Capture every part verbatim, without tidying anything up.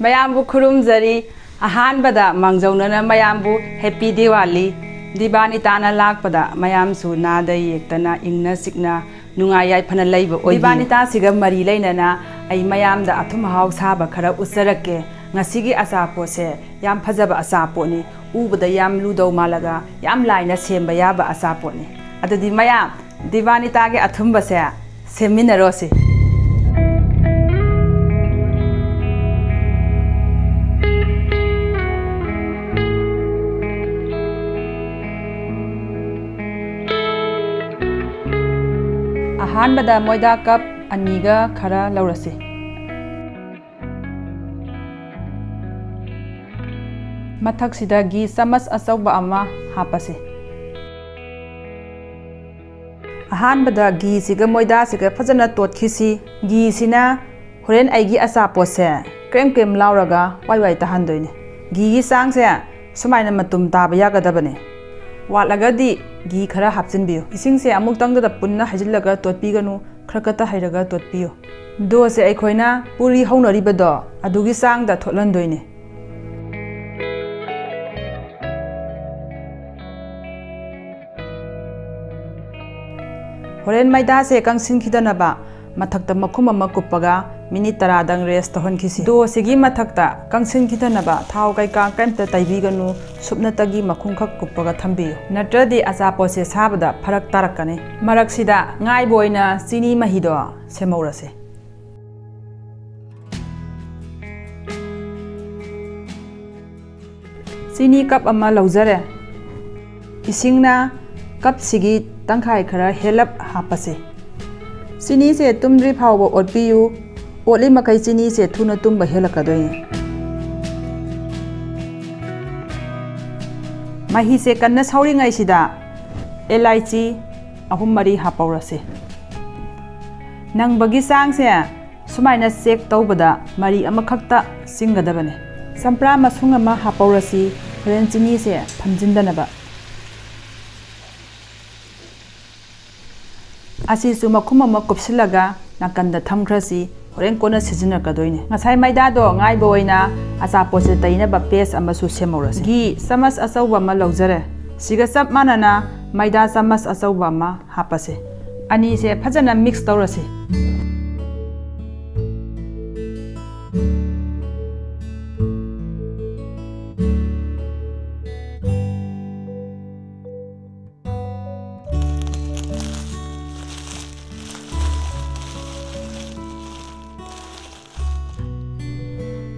ꯃꯌꯥꯝꯕꯨ ꯈꯨꯔꯨꯝꯖꯔꯤ꯫ ꯑꯍꯥꯟꯕꯗ ꯃꯥꯡꯖꯧꯅꯅ ꯃꯌꯥꯝꯕꯨ Happy Diwali꯫ ꯗꯤꯕꯥꯅꯤꯇꯥꯅ ꯂꯥꯛꯄꯗ ꯃꯌꯥꯝꯁꯨ ꯅꯥꯗ ꯌꯦꯛꯇꯅ ꯏꯪꯅ ꯆꯤꯛꯅ ꯅꯨꯡꯉꯥꯏ ꯌꯥꯏꯐꯅ ꯂꯩꯕ ꯑꯣꯏꯕꯤꯌꯨ꯫ ꯗꯤꯕꯥꯅꯤꯇꯥꯁꯤꯒ ꯃꯔꯤ ꯂꯩꯅꯅ ꯑꯩ ꯃꯌꯥꯝꯗ ꯑꯊꯨꯝ ꯑꯍꯥꯎ ꯁꯥꯕ ꯈꯔ ꯎꯠꯆꯔꯛꯀꯦ꯫ ꯉꯁꯤꯒꯤ ꯑꯆꯥꯄꯣꯠꯁꯦ ꯌꯥꯝ ꯐꯖꯕ ꯑꯆꯥꯄꯣꯠꯅꯤ꯫ ꯎꯕꯗ ꯌꯥꯝ ꯂꯨꯗꯧ ꯃꯥꯜꯂꯒ ꯌꯥꯝ ꯂꯥꯏꯅ ꯁꯦꯝꯕ ꯌꯥꯕ ꯑꯆꯥꯄꯣꯠꯅꯤ꯫ ꯑꯗꯨꯗꯤ ꯃꯌꯥꯝ ꯗꯤꯕꯥꯅꯤꯇꯥꯒꯤ ꯑꯊꯨꯝꯕꯁꯦ ꯁꯦꯝꯃꯤꯟꯅꯔꯣꯁꯤ꯫ ꯑꯍꯥꯟꯕꯗ ꯃꯣꯏꯗꯥ ꯀꯞ ꯑꯅꯤꯒ ꯈꯔ ꯂꯧꯔꯁꯤ꯫ ꯃꯊꯛꯁꯤꯗ ꯘꯤ ꯆꯥꯃꯁ ꯑꯆꯧꯕ ꯑꯃ ꯍꯥꯞꯄꯁꯤ꯫ ꯑꯍꯥꯟꯕꯗ ꯘꯤꯁꯤꯒ ꯃꯣꯏꯗꯥꯁꯤꯒ ꯐꯖꯅ ꯇꯣꯠꯈꯤꯁꯤ꯫ ꯘꯤꯁꯤꯅ ꯍꯣꯔꯦꯟ ꯑꯩꯒꯤ ꯑꯆꯥꯄꯣꯠꯁꯦ ꯀ꯭ꯔꯦꯝ ꯀ꯭ꯔꯦꯝ ꯂꯥꯎꯔꯒ ꯋꯥꯏ ꯋꯥꯏ ꯇꯥꯍꯟꯗꯣꯏꯅꯤ꯫ ꯘꯤꯒꯤ ꯆꯥꯡꯁꯦ ꯁꯨꯃꯥꯏꯅ ꯃꯇꯨꯝ ꯇꯥꯕ ꯌꯥꯒꯗꯕꯅꯤ꯫ ꯋꯥꯠꯂꯒꯗꯤ ꯘꯤ ꯈꯔ ꯍꯥꯞꯆꯤꯟꯕꯤꯌꯨ꯫ ꯏꯁꯤꯡꯁꯦ ꯑꯃꯨꯛꯇꯪꯗꯗ ꯄꯨꯟꯅ ꯍꯩꯖꯤꯜꯂꯒ ꯇꯣꯠꯄꯤꯒꯅꯨ, ꯈꯔ ꯈꯛꯇ ꯍꯩꯔꯒ ꯇꯣꯠꯄꯤꯌꯨ꯫ ꯗꯣꯁꯦ ꯑꯩꯈꯣꯏꯅ ꯄꯨꯔꯤ ꯍꯧꯅꯔꯤꯕꯗꯣ ꯑꯗꯨꯒꯤ ꯆꯥꯡꯗ ꯊꯣꯠꯍꯟꯗꯣꯏꯅꯤ꯫ ꯍꯣꯔꯦꯟ ꯃꯩꯗꯥꯁꯦ ꯀꯪꯁꯤꯟꯈꯤꯗꯅꯕ ꯃꯊꯛꯇ ꯃꯈꯨꯝ ꯑꯃ ꯀꯨꯞꯄꯒ ꯃꯤꯅꯤꯠ ꯇꯔꯥꯗꯪ ꯔꯦꯁ ꯇꯧꯍꯟꯈꯤꯁꯤ꯫ ꯗꯣꯁꯤꯒꯤ ꯃꯊꯛꯇ ꯀꯪꯁꯤꯟꯈꯤꯗꯅꯕ ꯊꯥꯎ ꯀꯩꯀꯥ ꯀꯩꯝꯇ ꯇꯩꯕꯤꯒꯅꯨ, ꯁꯨꯞꯅꯇꯒꯤ ꯃꯈꯨꯝꯈꯛ ꯀꯨꯞꯄꯒ ꯊꯝꯕꯤꯌꯨ, ꯅꯠꯇ꯭ꯔꯗꯤ ꯑꯆꯥꯄꯣꯠꯁꯦ ꯁꯥꯕꯗ ꯐꯔꯛ ꯇꯥꯔꯛꯀꯅꯤ꯫ ꯃꯔꯛꯁꯤꯗ ꯉꯥꯏꯕ ꯑꯣꯏꯅ ꯆꯤꯅꯤ ꯃꯍꯤꯗꯣ ꯁꯦꯝꯍꯧꯔꯁꯦ꯫ ꯆꯤꯅꯤ ꯀꯞ ꯑꯃ ꯂꯧꯖꯔꯦ꯫ ꯏꯁꯤꯡꯅ ꯀꯞꯁꯤꯒꯤ ꯇꯪꯈꯥꯏ ꯈꯔ ꯍꯦꯜꯂꯞ ꯍꯥꯞꯄꯁꯦ꯫ ꯆꯤꯅꯤꯁꯦ ꯇꯨꯝꯗ꯭ꯔꯤ ꯐꯥꯎꯕ ꯑꯣꯠꯄꯤꯌꯨ꯫ ꯑꯣꯠꯂꯤ ꯃꯈꯩ ꯆꯤꯅꯤꯁꯦ ꯊꯨꯅ ꯇꯨꯝꯕ ꯍꯦꯜꯂꯛꯀꯗꯣꯏꯅꯤ꯫ ꯃꯍꯤꯁꯦ ꯀꯟꯅ ꯁꯧꯔꯤꯉꯩꯁꯤꯗ ꯑꯦꯂꯥꯏꯆꯤ ꯑꯍꯨꯝ ꯃꯔꯤ ꯍꯥꯞꯄꯧꯔꯁꯤ꯫ ꯅꯪꯕꯒꯤ ꯆꯥꯡꯁꯦ ꯁꯨꯃꯥꯏꯅ ꯆꯦꯛ ꯇꯧꯕꯗ ꯃꯔꯤ ꯑꯃꯈꯛꯇ ꯆꯤꯡꯒꯗꯕꯅꯤ꯫ ꯆꯝꯄ꯭ꯔꯥ ꯃꯁꯨꯡ ꯑꯃ ꯍꯥꯞꯄꯧꯔꯁꯤ, ꯍꯣꯔꯦꯟ ꯆꯤꯅꯤꯁꯦ ꯐꯝꯖꯤꯟꯗꯅꯕ꯫ ꯑꯁꯤꯁꯨ ꯃꯈꯨꯝ ꯑꯃ ꯀꯨꯞꯁꯤꯜꯂꯒ ꯅꯥꯀꯟꯗ ꯊꯝꯈ꯭ꯔꯁꯤ꯫ ꯍꯣꯔꯦꯟ ꯀꯣꯟꯅ ꯁꯤꯖꯤꯟꯅꯔꯛꯀꯗꯣꯏꯅꯦ꯫ ꯉꯁꯥꯏ ꯃꯩꯗꯥꯗꯣ ꯉꯥꯏꯕ ꯑꯣꯏꯅ ꯑꯆꯥꯄꯣꯠꯁꯦ ꯇꯩꯅꯕ paste ꯑꯃꯁꯨ ꯁꯦꯝꯍꯧꯔꯁꯤ꯫ ꯘꯤ ꯆꯥꯃꯁ ꯑꯆꯧꯕ ꯑꯃ ꯂꯧꯖꯔꯦ꯫ ꯁꯤꯒ ꯆꯞ ꯃꯥꯟꯅꯅ ꯃꯩꯗꯥ ꯆꯥꯃꯁ ꯑꯆꯧꯕ ꯑꯃ ꯍꯥꯞꯄꯁꯦ꯫ ꯑꯅꯤꯁꯦ ꯐꯖꯅ mix ꯇꯧꯔꯁꯤ꯫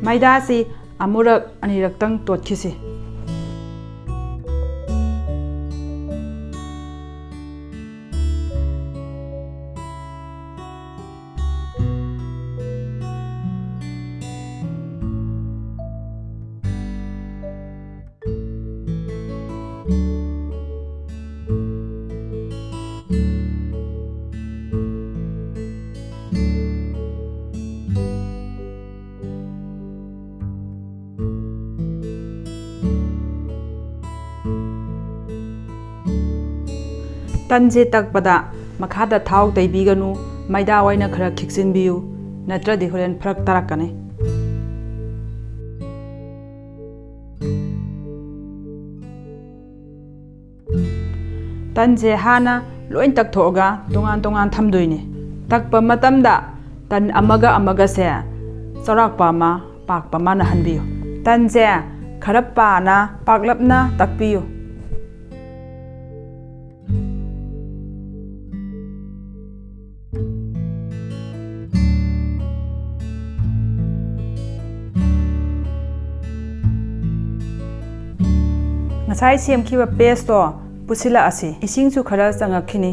ꯃꯩꯗꯥꯁꯤ ꯑꯃꯨꯔꯛ ꯑꯅꯤꯔꯛꯇꯪ ꯇꯣꯠꯈꯤꯁꯤ꯫ ꯇꯟꯁꯦ ꯇꯛꯄꯗ ꯃꯈꯥꯗ ꯊꯥꯎ ꯇꯩꯕꯤꯒꯅꯨ, ꯃꯩꯗꯥ ꯑꯣꯏꯅ ꯈꯔ ꯈꯤꯛꯆꯤꯟꯕꯤꯌꯨ, ꯅꯠꯇ꯭ꯔꯗꯤ ꯍꯣꯔꯦꯟ ꯐꯔꯛ ꯇꯥꯔꯛꯀꯅꯤ꯫ ꯇꯟꯁꯦ ꯍꯥꯟꯅ ꯂꯣꯏ ꯇꯛꯊꯣꯛꯑꯒ ꯇꯣꯉꯥꯟ ꯇꯣꯉꯥꯟ ꯊꯝꯗꯣꯏꯅꯤ꯫ ꯇꯛꯄ ꯃꯇꯝꯗ ꯇꯟ ꯑꯃꯒ ꯑꯃꯒꯁꯦ ꯆꯥꯎꯔꯥꯛꯄ ꯑꯃ ꯄꯥꯛꯄ ꯃꯥꯟꯅꯍꯟꯕꯤꯌꯨ꯫ ꯇꯟꯁꯦ ꯈꯔ ꯄꯥꯅ ꯄꯥꯛꯂꯞꯅ ꯇꯛꯄꯤꯌꯨ꯫ ꯉꯁꯥꯏ ꯁꯦꯝꯈꯤꯕ pasteꯇꯣ ꯄꯨꯁꯤꯜꯂꯛꯑꯁꯤ꯫ ꯏꯁꯤꯡꯁꯨ ꯈꯔ ꯆꯪꯉꯛꯈꯤꯅꯤ꯫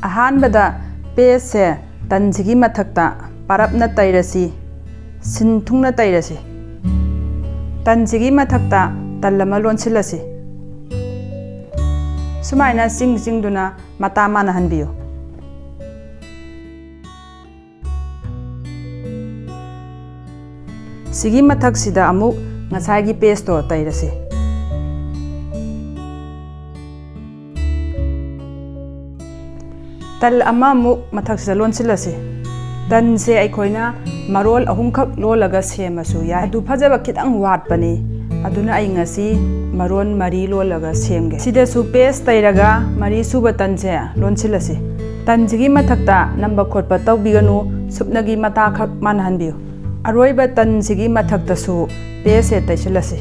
ꯑꯍꯥꯟꯕꯗ pasteꯁꯦ ꯇꯟꯁꯤꯒꯤ ꯃꯊꯛꯇ ꯄꯥꯔꯞꯅ ꯇꯩꯔꯁꯤ, ꯁꯤꯟ ꯊꯨꯡꯅ ꯇꯩꯔꯁꯤ꯫ ꯇꯟꯁꯤꯒꯤ ꯃꯊꯛꯇ ꯇꯜ ꯑꯃ ꯂꯣꯟꯁꯤꯜꯂꯁꯤ꯫ ꯁꯨꯃꯥꯏꯅ ꯆꯤꯡ ꯆꯤꯡꯗꯨꯅ ꯃꯇꯥ ꯃꯥꯟꯅꯍꯟꯕꯤꯌꯨ꯫ ꯁꯤꯒꯤ ꯃꯊꯛꯁꯤꯗ ꯑꯃꯨꯛ ꯉꯁꯥꯏꯒꯤ pasteꯇꯣ ꯇꯩꯔꯁꯤ꯫ ꯇꯜ ꯑꯃꯃꯨꯛ ꯃꯊꯛꯁꯤꯗ ꯂꯣꯟꯁꯤꯜꯂꯁꯤ꯫ ꯇꯟꯁꯦ ꯑꯩꯈꯣꯏꯅ ꯃꯔꯣꯜ ꯑꯍꯨꯝꯈꯛ ꯂꯣꯜꯂꯒ ꯁꯦꯝꯃꯁꯨ ꯌꯥꯏ꯫ ꯑꯗꯨ ꯐꯖꯕ ꯈꯤꯇꯪ ꯋꯥꯠꯄꯅꯤ, ꯑꯗꯨꯅ ꯑꯩ ꯉꯁꯤ ꯃꯔꯣꯜ ꯃꯔꯤ ꯂꯣꯜꯂꯒ ꯁꯦꯝꯒꯦ꯫ ꯁꯤꯗꯁꯨ paste ꯇꯩꯔꯒ ꯃꯔꯤ ꯁꯨꯕ ꯇꯟꯁꯦ ꯂꯣꯟꯁꯤꯜꯂꯁꯤ꯫ ꯇꯟꯁꯤꯒꯤ ꯃꯊꯛꯇ ꯅꯝꯕ ꯈꯣꯠꯄ ꯇꯧꯕꯤꯒꯅꯨ, ꯁꯨꯞꯅꯒꯤ ꯃꯇꯥꯈꯛ ꯃꯥꯟꯅꯍꯟꯕꯤꯌꯨ꯫ ꯑꯔꯣꯏꯕ ꯇꯟꯁꯤꯒꯤ ꯃꯊꯛꯇꯁꯨ paste ꯁꯦ ꯇꯩꯁꯤꯜꯂꯁꯤ꯫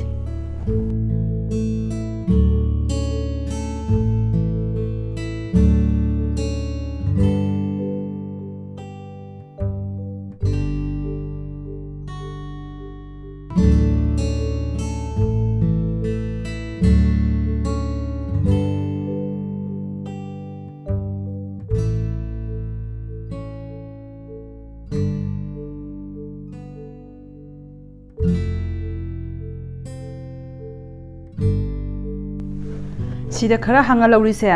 ꯁꯤꯗ ꯈꯔ ꯍꯥꯡꯍꯜꯍꯧꯔꯤꯁꯦ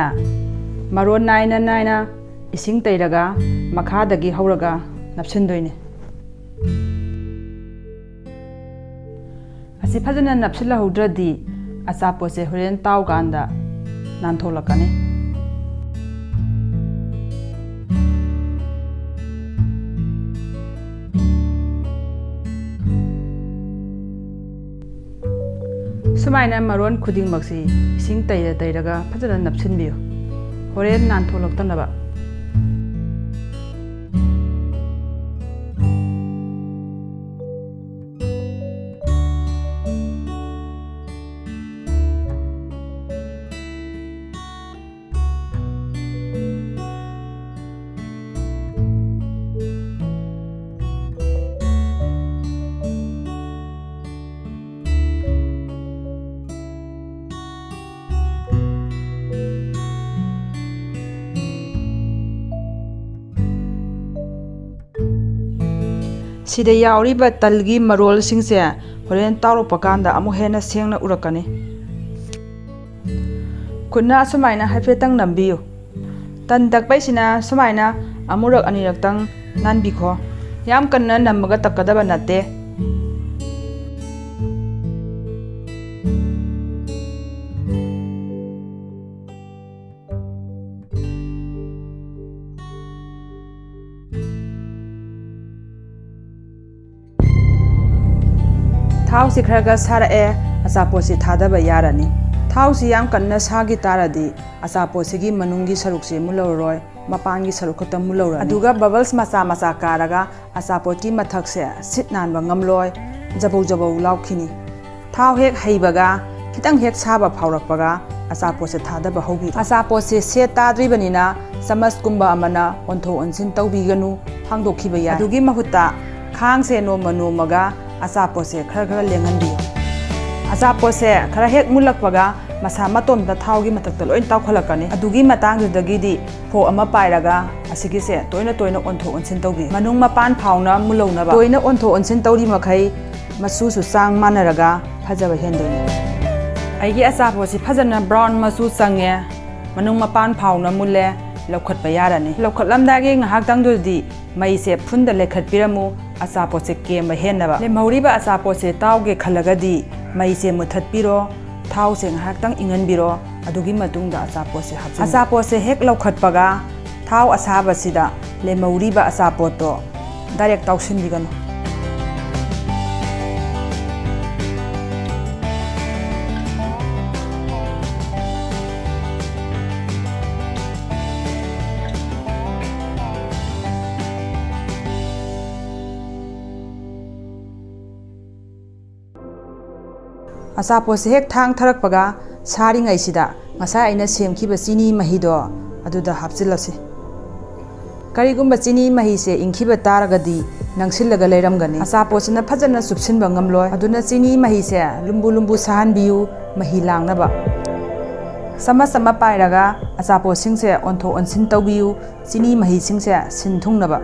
ꯃꯔꯣꯟ ꯅꯥꯏꯅ ꯅꯥꯏꯅ ꯏꯁꯤꯡ ꯇꯩꯔꯒ ꯃꯈꯥꯗꯒꯤ ꯍꯧꯔꯒ ꯅꯞꯁꯤꯟꯗꯣꯏꯅꯦ꯫ ꯑꯁꯤ ꯐꯖꯅ ꯅꯞꯁꯤꯜꯍꯧꯗ꯭ꯔꯗꯤ ꯑꯆꯥꯄꯣꯠꯁꯦ ꯍꯣꯔꯦꯟ ꯇꯥꯎꯀꯥꯟꯗ ꯅꯥꯟꯊꯣꯛꯂꯛꯀꯅꯤ꯫ ꯁꯨꯃꯥꯏꯅ ꯃꯔꯣꯟ ꯈꯨꯗꯤꯡꯃꯛꯁꯤ ꯏꯁꯤꯡ ꯇꯩꯔ ꯇꯩꯔꯒ ꯐꯖꯅ ꯅꯞꯁꯤꯟꯕꯤꯌꯨ, ꯍꯣꯔꯦꯟ ꯅꯥꯟꯊꯣꯛꯂꯛꯇꯅꯕ꯫ ꯁꯤꯗ ꯌꯥꯎꯔꯤꯕ ꯇꯜꯒꯤ ꯃꯔꯣꯜꯁꯤꯡꯁꯦ ꯍꯣꯔꯦꯟ ꯇꯥꯎꯔꯛꯄ ꯀꯥꯟꯗ ꯑꯃꯨꯛ ꯍꯦꯟꯅ ꯁꯦꯡꯅ ꯎꯔꯛꯀꯅꯤ꯫ ꯈꯨꯠꯅ ꯑꯁꯨꯃꯥꯏꯅ ꯍꯥꯏꯐꯦꯠꯇꯪ ꯅꯝꯕꯤꯌꯨ꯫ ꯇꯟ ꯇꯛꯄꯩꯁꯤꯅ ꯁꯨꯃꯥꯏꯅ ꯑꯃꯨꯔꯛ ꯑꯅꯤꯔꯛꯇꯪ ꯅꯥꯟꯕꯤꯈꯣ꯫ ꯌꯥꯝ ꯀꯟꯅ ꯅꯝꯃꯒ ꯇꯛꯀꯗꯕ ꯅꯠꯇꯦ꯫ ꯊꯥꯎꯁꯤ ꯈꯔ ꯈꯔ ꯁꯥꯔꯛꯑꯦ, ꯑꯆꯥꯄꯣꯠꯁꯤ ꯊꯥꯗꯕ ꯌꯥꯔꯅꯤ꯫ ꯊꯥꯎꯁꯤ ꯌꯥꯝ ꯀꯟꯅ ꯁꯥꯈꯤ ꯇꯥꯔꯗꯤ ꯑꯆꯥꯄꯣꯠꯁꯤꯒꯤ ꯃꯅꯨꯡꯒꯤ ꯁꯔꯨꯛꯁꯤ ꯃꯨꯜꯂꯧꯔꯣꯏ, ꯃꯄꯥꯟꯒꯤ ꯁꯔꯨꯛ ꯈꯛꯇ ꯃꯨꯜꯂꯧꯔꯅꯤ꯫ ꯑꯗꯨꯒ bubbles ꯃꯆꯥ ꯃꯆꯥ ꯀꯥꯔꯒ ꯑꯆꯥꯄꯣꯠꯀꯤ ꯃꯊꯛꯁꯦ ꯁꯤꯠ ꯅꯥꯟꯕ ꯉꯝꯂꯣꯏ, ꯖꯕꯧ ꯖꯕꯧ ꯂꯥꯎꯈꯤꯅꯤ꯫ ꯊꯥꯎ ꯍꯦꯛ ꯍꯩꯕꯒ, ꯈꯤꯇꯪ ꯍꯦꯛ ꯁꯥꯕ ꯐꯥꯎꯔꯛꯄꯒ ꯑꯆꯥꯄꯣꯠꯁꯦ ꯊꯥꯗꯕ ꯍꯧꯕꯤ꯫ ꯑꯆꯥꯄꯣꯠꯁꯦ ꯁꯦꯠ ꯇꯥꯗ꯭ꯔꯤꯕꯅꯤꯅ ꯆꯃꯁꯀꯨꯝꯕ ꯑꯃꯅ ꯑꯣꯟꯊꯣꯛ ꯑꯣꯟꯁꯤꯟ ꯇꯧꯕꯤꯒꯅꯨ, ꯍꯥꯡꯗꯣꯛꯈꯤꯕ ꯌꯥꯏ꯫ ꯑꯗꯨꯒꯤ ꯃꯍꯨꯠꯇ ꯈꯥꯡꯁꯦ ꯅꯣꯝꯃ ꯅꯣꯝꯃꯒ ꯑꯆꯥꯄꯣꯠꯁꯦ ꯈꯔ ꯈꯔ ꯂꯦꯡꯍꯟꯕꯤꯌꯨ꯫ ꯑꯆꯥꯄꯣꯠꯁꯦ ꯈꯔ ꯍꯦꯛ ꯃꯨꯜꯂꯛꯄꯒ ꯃꯁꯥ ꯃꯇꯣꯝꯇ ꯊꯥꯎꯒꯤ ꯃꯊꯛꯇ ꯂꯣꯏ ꯇꯥꯎꯈꯠꯂꯛꯀꯅꯤ꯫ ꯑꯗꯨꯒꯤ ꯃꯇꯥꯡꯗꯨꯗꯒꯤꯗꯤ fork ꯑꯃ ꯄꯥꯏꯔꯒ ꯑꯁꯤꯒꯤꯁꯦ ꯇꯣꯏꯅ ꯇꯣꯏꯅ ꯑꯣꯟꯊꯣꯛ ꯑꯣꯟꯁꯤꯟ ꯇꯧꯕꯤꯌꯨ꯫ ꯃꯅꯨꯡ ꯃꯄꯥꯟ ꯐꯥꯎꯅ ꯃꯨꯜꯍꯧꯅꯕ꯫ ꯇꯣꯏꯅ ꯑꯣꯟꯊꯣꯛ ꯑꯣꯟꯁꯤꯟ ꯇꯧꯔꯤ ꯃꯈꯩ ꯃꯆꯨꯁꯨ ꯆꯥꯡ ꯃꯥꯟꯅꯔꯒ ꯐꯖꯕ ꯍꯦꯟꯗꯣꯏꯅꯤ꯫ ꯑꯩꯒꯤ ꯑꯆꯥꯄꯣꯠꯁꯤ ꯐꯖꯅ brown ꯃꯆꯨ ꯆꯪꯉꯦ, ꯃꯅꯨꯡ ꯃꯄꯥꯟ ꯐꯥꯎꯅ ꯃꯨꯜꯂꯦ, ꯂꯧꯈꯠꯄ ꯌꯥꯔꯅꯤ꯫ ꯂꯧꯈꯠꯂꯝꯗꯥꯏꯒꯤ ꯉꯥꯏꯍꯥꯛꯇꯪꯗꯨꯗꯤ ꯃꯩꯁꯦ fullꯗ ꯂꯩꯈꯠꯄꯤꯔꯝꯃꯨ, ꯑꯆꯥꯄꯣꯠꯁꯦ ꯀꯦꯝꯕ ꯍꯦꯟꯅꯕ꯫ ꯂꯦꯝꯍꯧꯔꯤꯕ ꯑꯆꯥꯄꯣꯠꯁꯦ ꯇꯥꯎꯒꯦ ꯈꯜꯂꯒꯗꯤ ꯃꯩꯁꯦ ꯃꯨꯊꯠꯄꯤꯔꯣ, ꯊꯥꯎꯁꯦ ꯉꯥꯏꯍꯥꯛꯇꯪ ꯏꯪꯍꯟꯕꯤꯔꯣ, ꯑꯗꯨꯒꯤ ꯃꯇꯨꯡꯗ ꯑꯆꯥꯄꯣꯠꯁꯦ ꯍꯥꯞꯆꯤꯟꯕꯤꯌꯨ꯫ ꯑꯆꯥꯄꯣꯠꯁꯦ ꯍꯦꯛ ꯂꯧꯈꯠꯄꯒ ꯊꯥꯎ ꯑꯁꯥꯕꯁꯤꯗ ꯂꯦꯝꯍꯧꯔꯤꯕ ꯑꯆꯥꯄꯣꯠꯇꯣ direct ꯇꯥꯎꯁꯤꯟꯕꯤꯒꯅꯨ꯫ ꯑꯆꯥꯄꯣꯠꯁꯦ ꯍꯦꯛ ꯊꯥꯡꯊꯔꯛꯄꯒ ꯁꯥꯔꯤꯉꯩꯁꯤꯗ ꯉꯁꯥꯏ ꯑꯩꯅ ꯁꯦꯝꯈꯤꯕ ꯆꯤꯅꯤ ꯃꯍꯤꯗꯣ ꯑꯗꯨꯗ ꯍꯥꯞꯆꯤꯜꯂꯁꯤ꯫ ꯀꯔꯤꯒꯨꯝꯕ ꯆꯤꯅꯤ ꯃꯍꯤꯁꯦ ꯏꯪꯈꯤꯕ ꯇꯥꯔꯒꯗꯤ ꯅꯪꯁꯤꯜꯂꯒ ꯂꯩꯔꯝꯒꯅꯤ꯫ ꯑꯆꯥꯄꯣꯠꯁꯤꯅ ꯐꯖꯅ ꯆꯨꯞꯁꯤꯟꯕ ꯉꯝꯂꯣꯏ꯫ ꯑꯗꯨꯅ ꯆꯤꯅꯤ ꯃꯍꯤꯁꯦ ꯂꯨꯝꯕꯨ ꯂꯨꯝꯕꯨ ꯁꯥꯍꯟꯕꯤꯌꯨ, ꯃꯍꯤ ꯂꯥꯡꯅꯕ꯫ ꯆꯃꯁ ꯑꯃ ꯄꯥꯏꯔꯒ ꯑꯆꯥꯄꯣꯠꯁꯤꯡꯁꯦ ꯑꯣꯟꯊꯣꯛ ꯑꯣꯟꯁꯤꯟ ꯇꯧꯕꯤꯌꯨ꯫ ꯆꯤꯅꯤ ꯃꯍꯤꯁꯤꯡꯁꯦ ꯁꯤꯟ ꯊꯨꯡꯅꯕ꯫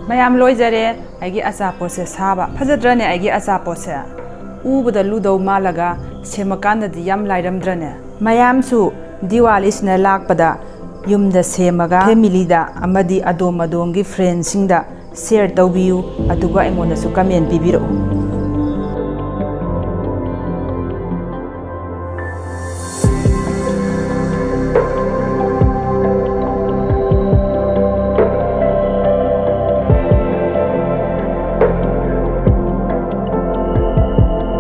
ꯃꯌꯥꯝ, ꯂꯣꯏꯖꯔꯦ ꯑꯩꯒꯤ ꯑꯆꯥꯄꯣꯠꯁꯦ ꯁꯥꯕ꯫ ꯐꯖꯗ꯭ꯔꯅꯦ ꯑꯩꯒꯤ ꯑꯆꯥꯄꯣꯠꯁꯦ? ꯎꯕꯗ ꯂꯨꯗꯧ ꯃꯥꯜꯂꯒ ꯁꯦꯝꯃꯀꯥꯟꯗꯗꯤ ꯌꯥꯝ ꯂꯥꯏꯔꯝꯗ꯭ꯔꯅꯦ? ꯃꯌꯥꯝꯁꯨ ꯗꯤꯋꯥꯂꯤꯁꯤꯅ ꯂꯥꯛꯄꯗ ꯌꯨꯝꯗ ꯁꯦꯝꯃꯒ ꯐꯦꯃꯤꯂꯤꯗ ꯑꯃꯗꯤ ꯑꯗꯣꯝ ꯑꯗꯣꯝꯒꯤ ꯐ꯭ꯔꯦꯟꯁꯤꯡꯗ ꯁꯤꯌꯔ ꯇꯧꯕꯤꯌꯨ, ꯑꯗꯨꯒ ꯑꯩꯉꯣꯟꯗꯁꯨ ꯀꯃꯦꯟ ꯄꯤꯕꯤꯔꯛꯎ꯫